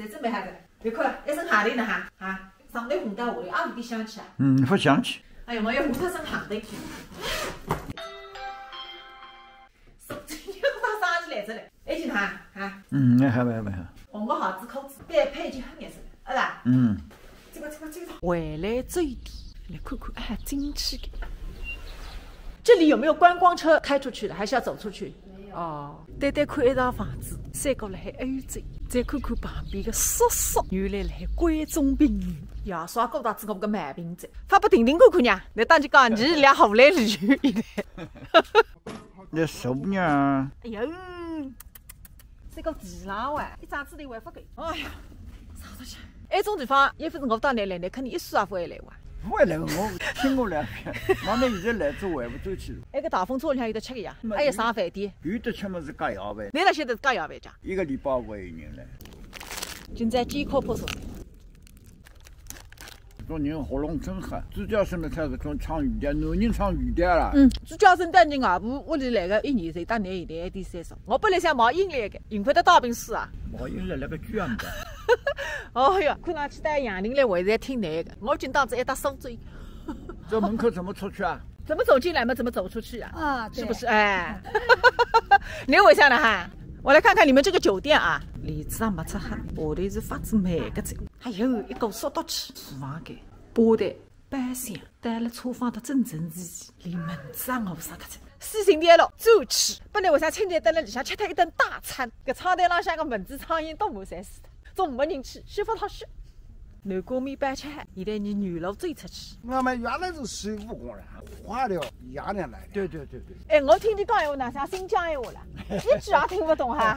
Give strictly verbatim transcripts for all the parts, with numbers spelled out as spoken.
侪准备好个。别看，一身行头呢哈，啊，上头红到下头，阿有点香气啊。嗯，勿香气。哎呀，我要红脱身行头去。手机又到啥子来着嘞？哎，警察啊，嗯，那还没，还没。红个鞋子、裤子，搭配件黑颜色的，啊啦。嗯。这个，这个，这个。回来这一点，来看看，哎，进去个。这里有没有观光车开出去的，还是要走出去？没有。哦，单单看一幢房子，赛过了还欧洲，再看看旁边个叔叔，原来还关中病人。爷叔过大子我个毛病子，发拨婷婷看看呀，那当然讲，你俩好来旅游一来。 那手呢？哎呦，这个地浪哇，一张纸头还勿够。哎呀，啥东西？埃种地方，要勿是我带侬来，侬肯定一世也勿会来哇。勿会来，我听我两遍，那侬现在来做还勿转去了？埃个大风车里向有得吃个呀，还有上饭店。有得吃么是加夜饭。侬哪晓得加夜饭讲？一个礼拜勿会有人来。现在几可破所在。 搿种人喉咙真好，朱家生的菜搿种唱鱼的，男人唱鱼的啦。嗯，朱家生带侬外婆屋里来个一年，才到侬现在一点三十。我本来想买英来个，幸亏得大病死啊。买英来那个居然的。哦哟，看上去带杨林来，我现在挺难个。我今朝子一搭苏州。这门口怎么出去啊？怎么走进来嘛，怎么走出去啊？啊，对。是不是？哎，你为啥呢哈？我来看看你们这个酒店啊，帘子也没拆好，下头是发仔霉个子。 哎呦，一股馊毒气，厨房间、吧台、包厢，到了厨房的正正是，连门子也没啥个。四星店了，走去。本来为啥清点到了里向吃脱一顿大餐，搿窗台浪向个蚊子苍蝇都满山是的，总没人去，吃勿到血。南瓜面包吃好，现在侬原路走出去。我们原来是水务工人，花了一年来。对对对对。哎，我听侬讲闲话哪像新疆闲话了，一句也听勿懂哈，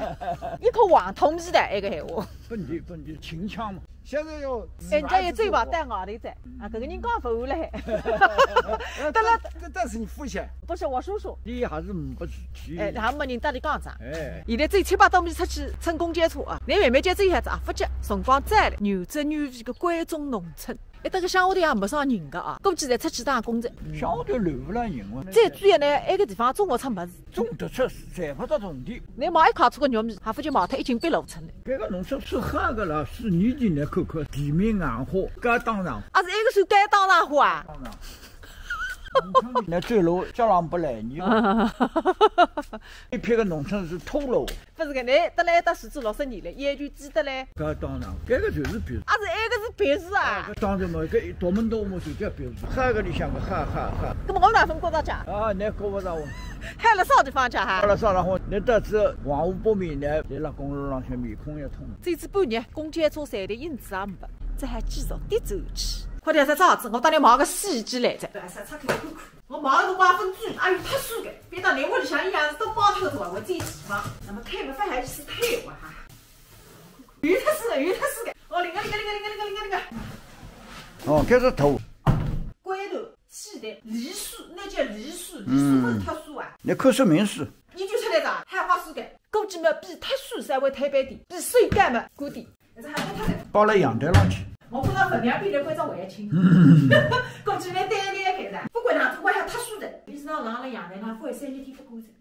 一口黄铜皮的埃个闲话。本地本地秦腔嘛。 现在要，人家也嘴巴带外头在，啊，搿个人讲勿完了还。但是，但是你父亲，不是我叔叔。你还是没事体。哎，还没人搭你讲啥。哎。现在走七八百米出去乘公交车啊，侬慢慢叫走一下子啊，勿急，辰光再来，原汁原味个关中农村。哎，搿个乡下头也没啥人个啊，估计侪出去打工仔。乡下头留勿了人了。最主要呢，埃个地方种勿出物事。 种得出，赚勿到铜钿。侬买一卡车个玉米，还勿及买脱一斤北路村的。搿个农村是好个啦，是年纪来看看，地面硬化，该当然。啊，是埃个是该当然化啊？当然。农村人走路脚浪不来泥。一片个农村是土路。勿是个，侬蹲辣埃搭住仔六十年了，也就记得嘞。该当然，搿个就是别墅。啊，是埃个是别墅啊？哎，搿当然嘛，搿一独门独户就叫别墅，好个里向个好好好。搿么我哪能觉着讲？啊，侬觉勿着我。 还辣啥地方吃哈？还辣啥地方？侬到仔黄河北面呢，辣辣公路浪向面孔也痛。走仔半日，公交车站的影子也没，只好继续踱转去。快点，啥子？我带侬买个洗衣机来着。对，啥拆开看看。我买个辰光分注意，哎呦，太酸个，别到侬屋里向一样是都包脱个，对吧？我这地方，那么开门饭还是太晚哈。有太酸个，有太酸个。哦，灵个灵个灵个灵个灵个灵个。哦，搿是头。关头。 气的梨树，那叫梨树，梨树勿是脱树啊？侬看说明书。研究出来个，还好是个，估计嘛比脱树稍微推扳点，比水稻嘛贵点。搿只还勿脱个。包辣阳台浪去。我看到分量比侬关照还要轻。估计蛮单调个啦，勿管哪种，我还脱树的。你知道，辣辣阳台浪放三日天勿干净。